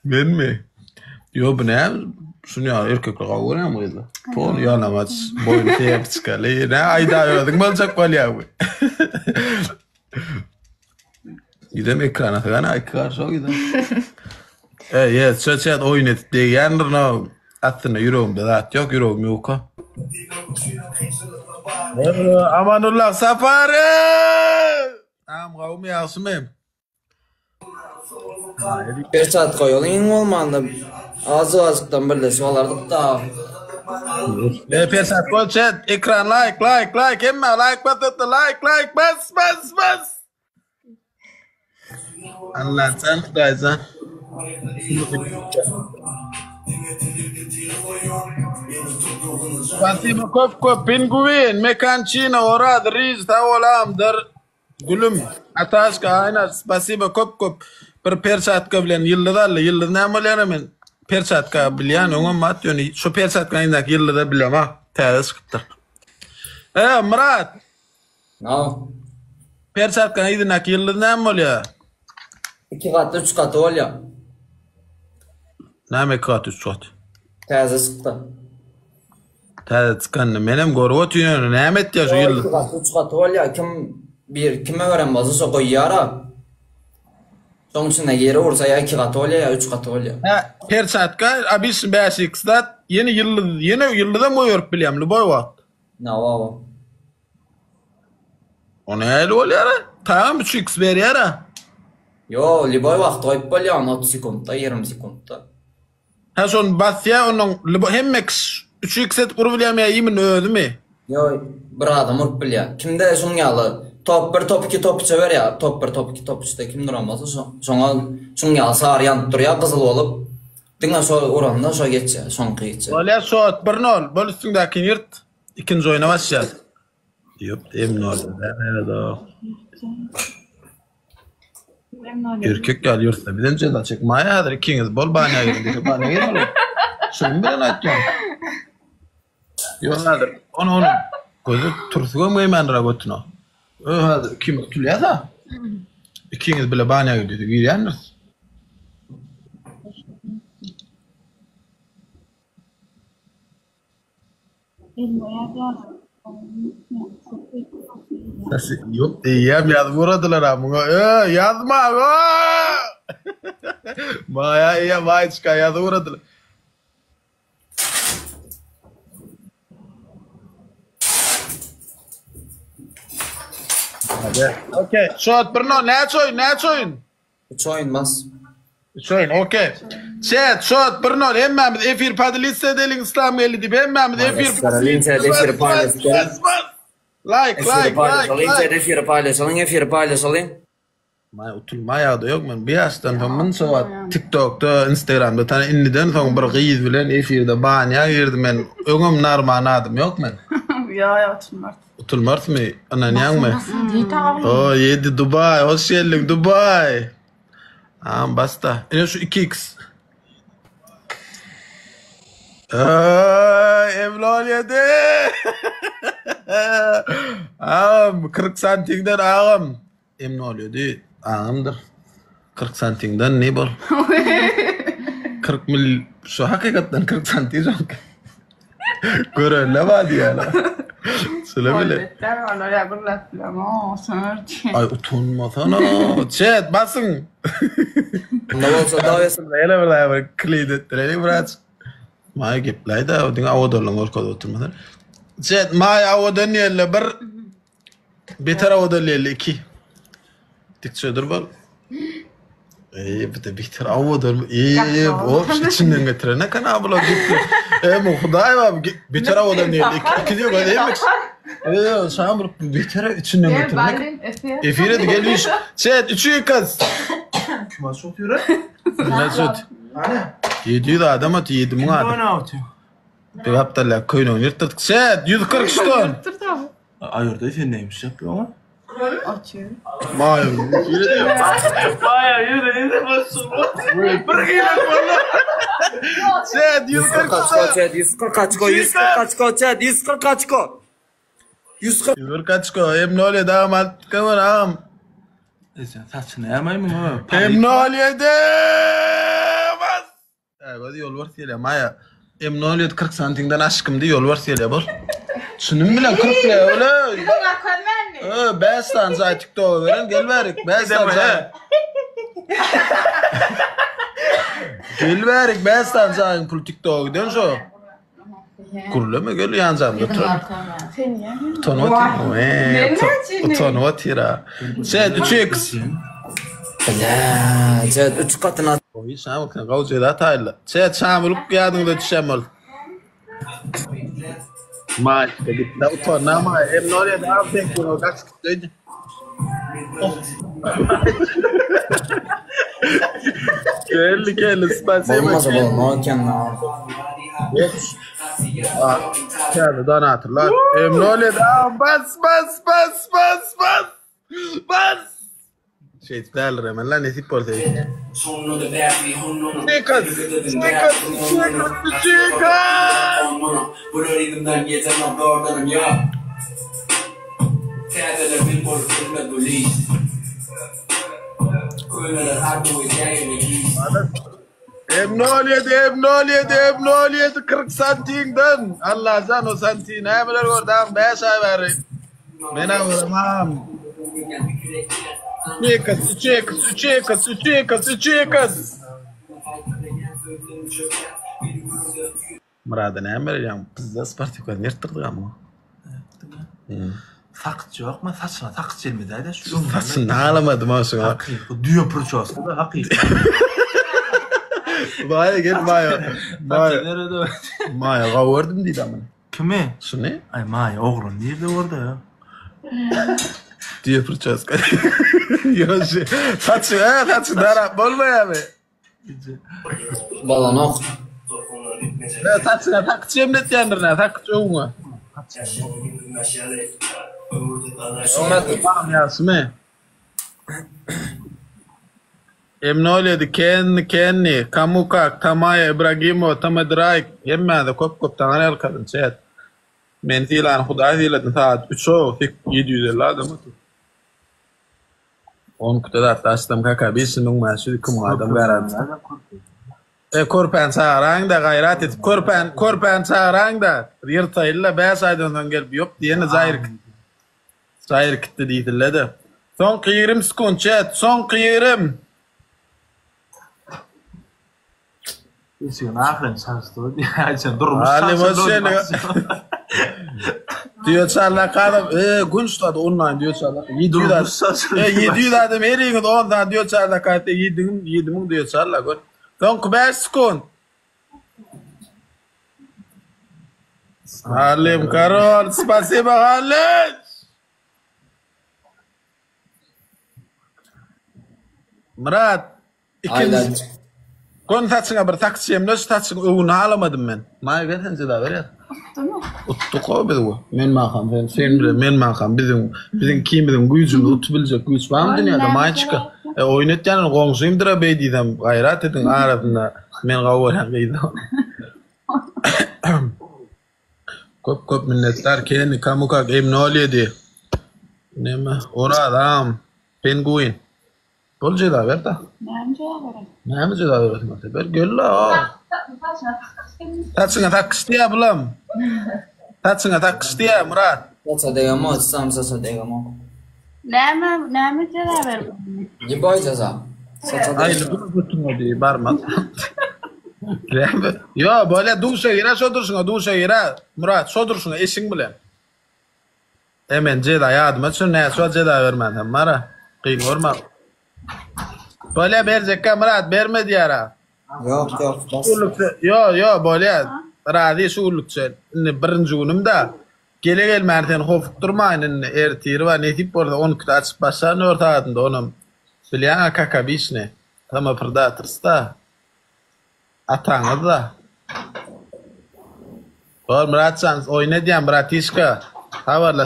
Menmi? Ýo bu näme? Şuny ýaly erkekler gowy görýärmi gyzlar? Pol ýalaňaç, boýny sepçikaly. Nä aýda özüň boljak bolýaňmy? Gidem ekrana sygana iki garşy gidem. E, yes, şo çet oýun edip degýändir no. Aslynda ýüregimde zat ýok, ýüregim ýuka. Amanullah Saparow! Am gowumy, ýagşymy? Perçat goýalyň iň bolmanda azajykdan birleşip alardyk da. E, perçat goý chat, ekran like, like, like, hemme like bas, like, like, bas, bas, bas. Allajan, Hudaýjan. Spasibo köp köp Pinguin, Mekançino, Oraz, Riz, sag bolamdyr. Gülüm, Ataşka, Aýna, spasibo köp köp. Bir perçatka bilen ýyldyz aldy. Ýyldyz näme bolýar men? Perçatka bilýän, öňem bat ýöne şu perçatkanyň indäki ýyldyza bilemok. Täze çykypdyr. E, Myrat. No. Perçatkanyň yzyndaky ýyldyz näme bolýar? Iki gat, üç gaty bolýar. Näme iki gat, üç gat? Täze çykdy. Täze çykanyny menem görüp otyryn ýöne näme etýär şu ýyldyz? Iki gaty, üç gaty bolýar. Kim bir kime beren bolsa şo goýýar-a. Şoň içinde ýere ursa ýa iki gaty bolýar, ýa üç gaty bolýar. Hä, perçatka, obişni 5x zat, ýene ýyldyz, ýene ýyldyzam goýberip bilýän lýuboý wagt. Nawa. O nähili bolýar-a? Tagam 3x berýär-a. Ýo, lýuboý wagt goýup bolýar ony 30 sekuntda, 20 sekuntda. Hä şony basýa onuň lýuboý hemme kişi 3x edip urup bilýärmi ýa imенно özümi? Ýo, bir adam urup bilýär. Kimde şuň ýaly top 1, top 2, top 3-e berýär. Top 1, top 2, top 3-de kim duran bolsa şoňa şuň ýaly sary ýanyp durýar, gyzyl bolup. Diňe şo uranda şo geçýär, şoňky geçýär. Bolýar şot bir nol, bol üstüňdäkini ýyrt. Ikinji oýna başlaýas. Ýok, em nol. Erkek ýaly ýörse bizem jeza çek. Maýa häzir ikiňiz bol banýa giriň diýse banýa girmeli. Şuny bilen aýtýan. Ýok häzir ony ony gözi tursugam geýmändir-ä götüne. Ö häzir ikimiz tutulýas-a. Ikiňiz bile banýa gir diýse girýändiris. Ýok eýýäm ýazyp ugradylar-a muňa. Ö ýazma ö! Maýa eýýäm Maýçka ýazyp ugradylar. Okey. Şot bir no näçe oýun näçe oýun? Üç oýun bas. Üç oýun okey. Chat şot bir nol hemmämiz efir podelitsiýa edeliň islam geldi diýip hemmämiz efir Linçe efiri paýlaşdyň. Like like like like. Efiri paýlaşalyň efiri paýlaşalyň. Maý utulma ýagdaý ýok men bu ýaşdan soň munça wagt tiktokda instagramda tany indiden soň bir gyz bilen efirde banýa girdim men öňem narman adym ýok men. Ýa ýa utulmarys. Utulmarsmy ynanýaňmy? O ýedi Dubaý hoş geldiň Dubaý. Am basta. Ine şu 2x. Eý, Evlon ýedi. Agam 40 santimden agam. Em nol ýedi agamdyr. 40 santimden ne bol? 40 mil şu hakykatdan 40 santim şonky. Görenle bar diýýärler. Şöyle bile. Elbetde olar ýa gürläp bilemok, söner Ay utanmasana. Chat basın. Bunda bolsa dawes. Hele bir daha bir klid etdirelim biraz. Maýa gepläý-de, diňe owadanlygyny görkezip oturmasana. Chat Maýa owadan diýende bir Beter owadan 52. Dikçe dur bol. Eý, bu da beter owadan. Eý, hop, içinden getiren eken ha bular gepli. Eý, bu Hudaý bar, beter owadan 52. İki diýip, eý, Eý, şam bir beter içinden getiren eken. Efir edi gel iş. Chat 3 yıkaz. Kim aç otuyor? Ne chat? 700 adam at, 7000 adam. Bir haftalyk köýnegini ýyrtdyrdyk. Chat 140 şton. Aýyrdy sen neymiş yapıyor oňa? Otyr. Maýa. Maýa ýürü ýürü Bir gelen boldy. Chat 140 Kaçko chat 140 kaçko 140 kaçko chat 140 kaçko. 140 140 kaçko. Em nol dagam alyp kamera agam. E sen saçyny näme muňa? Em nol ýedi. Ägöz ýolbars gelýär. Maýa, M nol ýedi 40 santiňden aşkym diý ýolbars gelýär bol. Çynym bilen 40 lira öle. Ö, 5 sany jaý TikToka beren gel bärik. 5 sany jaý. Gel bärik 5 sany jaýyň pul TikToka giden şo. Gürleme gel ýanjamda otur. Utanyp otyr. Utanyp otyr ha. Sen 3x. Bля, Jet 3 gatyna Oý, Şamil sen gowy jeza taýynla. Çet Şamil ýadyňda düşen bol. Maý, gitdi utanma maý. Hem nol ýedi al sen kino gaç gitdi. Geldi geldi spasibo. Bolmasa bolmaz eken. Täze donatorlar. Hem nol ýedi al bas bas bas bas bas. Bas. Şeýdip däldir hemen la nesip bolsa. Çykat, çykat, çykat, çykat. Em nol ýedi, em nol ýedi, em nol ýedi, 40 santiňden. Allajan o santiň nämeler gördi, am 5 aý bäri. Men aglamam. Çykat, çykat, çykat, çykat, çykat. Myrada näme berýäň? Bizde sportiwkany ýyrtdyrdyk amma. Sakyç ýokmy? Saçyna sakyç gelmedi-de şu. Saçyny alamadym ha şuňa. Hakyky düýe purçasy da hakyky. Maýa gel Maýa. Maýa. Maýa gawurdym diýdi amyny. Kimi? Şuny. Aý Maýa oglan nirde gördi ya? Düýe purçaska. Ýoşy. Saçy, he, saçy darap bolmaýarmy? Bolanok. Ne saçyna sakyç emletýändir ne sakyç öňüňe. Düşünmedim. Tamam ýagşymy? Emnoledi, Kenni, Kenni, Kamukak, Tamaýa, Ibragimowa, Tamadraýk, hemmäňize köp köp taňry ýalkasyn chat. Meni sylany Hudaý sylasyn sagat 3-ow, 750 adam otyr. On küte zatda açdym kaka 5502 müň adam garanti. E körpäni çagyraýyňda gaýrat edip körpäni körpäni çagyraýyňda ýyrtaýylla 5 aýdan soň gelip ýok diýeni jaýryk jaýryk gitdi diýsinle-de. Soňky 20 sekunt chat soňky 20. Işigini ahyryn çalyşdy. Aýçan durmuş Halim hoş geldin. Düýe çarlak adam, e, gün şurada onlaýn düýe çarlak. 700 adam. E, 700 adam heriňiz 10 sany düýe çarlak aýtsa 7000 7000 düýe çarlak. Gör. Soňky 5 sekund. Halim Karol, spasibo Halim. Murat, ikinji Gon saçyňa bir sakyç ýemle şu saçyň öwüni halamadym men. Maýa gel sen jeza berýär. Utdumy? Utduk o biz bu. Men makam sen sen bile men makam biziň biziň ikimiziň güýjümiz utup biljek güýç barmy dünýäde Maýçka? E oýun etýän goňşymdyr-a beý diýsem gaýrat ediň arasynda men gowy görýän gyz. Köp köp minnetdar Kenny Kamukak M nol ýedi. Neme Oraz agam Penguin. Bol jeza ber da. Näme jeza bereň? Näme jeza beresiň bolsa ber gel-la. Saçyňa sakyş diýýär bulam. Saçyňa sakyş diýýär Murat. Saça degemok, sam saça degemok. Näme näme jeza bermeli? Lýuboý jeza. Saça Aýly dur götüňe diý barmaz. Näme? Ýo, bolýa duşa girä şo durşuňa duşa girä Murat şo durşuňa eşiň bilen. E men jeza ýadyma düşen näçe wagt jeza bermänsem bara. Kyn görme. Bolýa berjekkä Myrat berme diýara. Ýok ýok bas. Ýo ýo bolýa. Razy şu günlükçe. Indi birinji günüm-dä. Gele gelmän seni hopukdurmaýyn indi ertir bar nesip bolsa on ikide açyp başlaryn ör sagatynda onam bilýäňä kak obiçny samopredatorsta. Ataňyz-da. Bor Myratjan oýun edýän bratişka. Habarlaş.